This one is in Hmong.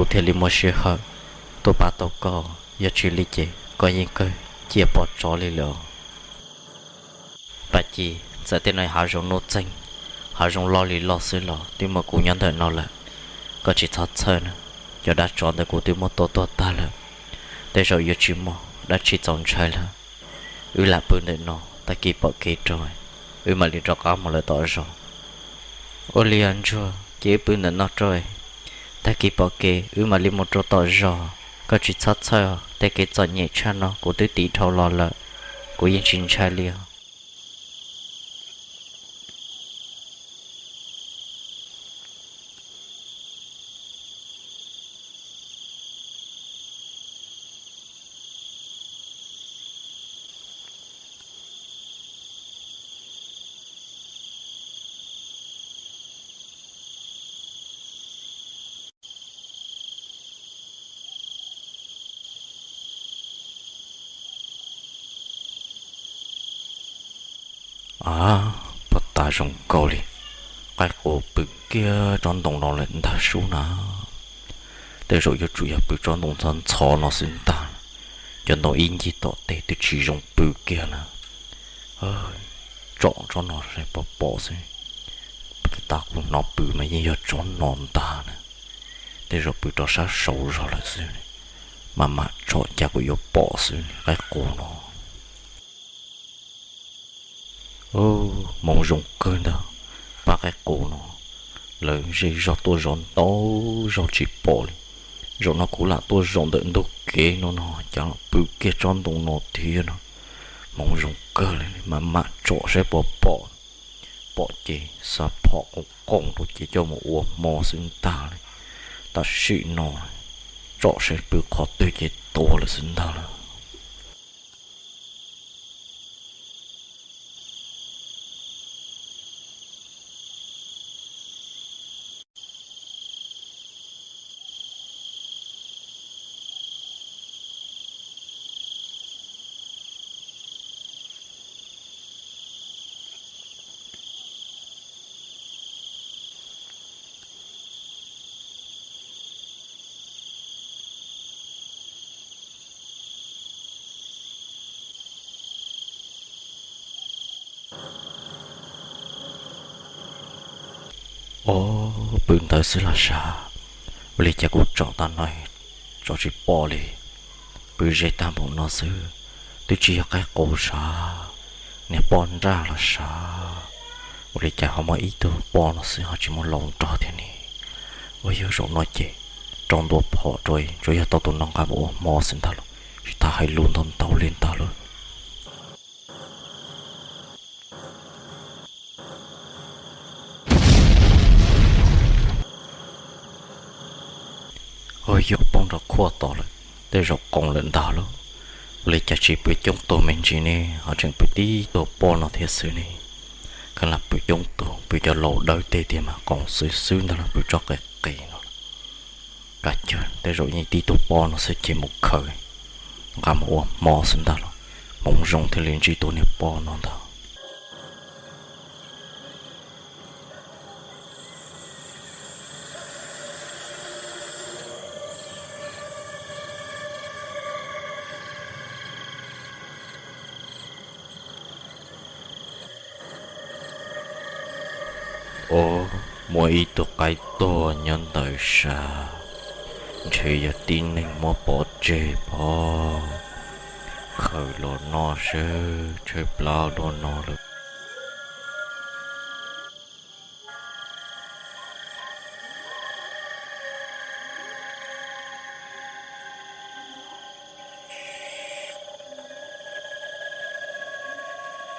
kuv thiaj li muaj sij hawm tuaj pab tau koj, yog tsis li ces koj yeej kawg ciaj pom tsov li lawm. Paj Ci, txawm tej no hav zoov nuj txeeg, hav zoov loj li loj xwb los twb muaj kuv nyob ntawm no lawm. Koj tsis txhob txhawj na, cov dab tsov ntawd kuv twb muab tua tuag tag lawm, tej zaum yuav tsis muaj dab tsi txaus ntshai lawm. Wb lam pw ntawm no, tag kis pom kev rau wb mam li rov qab mus lawm tom zos. Ua li os ntsuag, ces wb pw ntawm no rau, tag kis pom kev wb mam li mus rau tom zos. Koj tsis txhob txhawj, tej kev txom nyem tshaj no kuv twb tiv dhau los lawm, kuv yeej tsis ntshai li os. A, pog tas zoo nkaus li, qaib qus pw kiag tsob ntoo no lawm ntag sub na. Tej zaum yuav tsum yog pw tsob ntoo ntxhov ntxhov no xwb ntag. Cov ntoo ib ncig tom tej twb tsis zoo pw kiag na. Tsom tsob no seb puas pom xwb. Tab kuv hnov pw mas yeej yog tsob no ntag na. Tej zaum pw rau sab saud zog lawm xwb, mam mam tsom cas kuv yuav pom xwb qaib qus no. Hmoov zoo kawg ntag, pab qaib qus no lawv zej zog tuaj zov ntau zaug tsis pom li. Zaum no kuv lam tuaj zaum ntawm ntug kev no no cas pw kiag tsob ntoo no thiab no. Hmoov zoo kawg li, mam mam tsom saib puas pom. Pom ces xa phom qoos qoos rau ces coj mus ua hmo xwb ntag li. Tam sim no tsom saib pw qhov twg ces tua lawm xwb ntag lawm. Ob, pw ntawd xwb los sav, ua li cas kuv tsom tag no tsom tsis pom li. Pw ze tag npaum no xwb, twb tsis yog qaib qus sav, niag poj nraj los sav. Ua li cas ho muaj ib tug poj no xwb ho tsis muaj laus nrog thiab ne. Ua yog zaum no ces rau ntua phom rau, tsuas yog tau tus no nqa mus ua hmo xwb ntag los tsis tas hais lus ntau ntau li ntag lauj. Ua yog poob nrov khuaj tod lawm, tej zaum qoos lawm ntag lauj. Ua li cas tsis pw coob tug me ntsis ne ho tseem pw tib tug poj no thiab xwb ne. Khav lam pw coob tug, pw cov laus dawb teg tiag mas qoos xwb xwb ntag los pw tsob qis qis no. Kav cawg, tej zaum yeej tib tug poj no xwb ces mus khaws nqa mus ua hmo xwb ntag los hmoov zoo thiaj li ntsib tus niag poj no ntag. Ob, muaj ib tug qaib tuag nyob ntawd sav, ntshe yog tib neeg muab pov tseg pob. Khaws los noj seb tshaib plab dua no lawm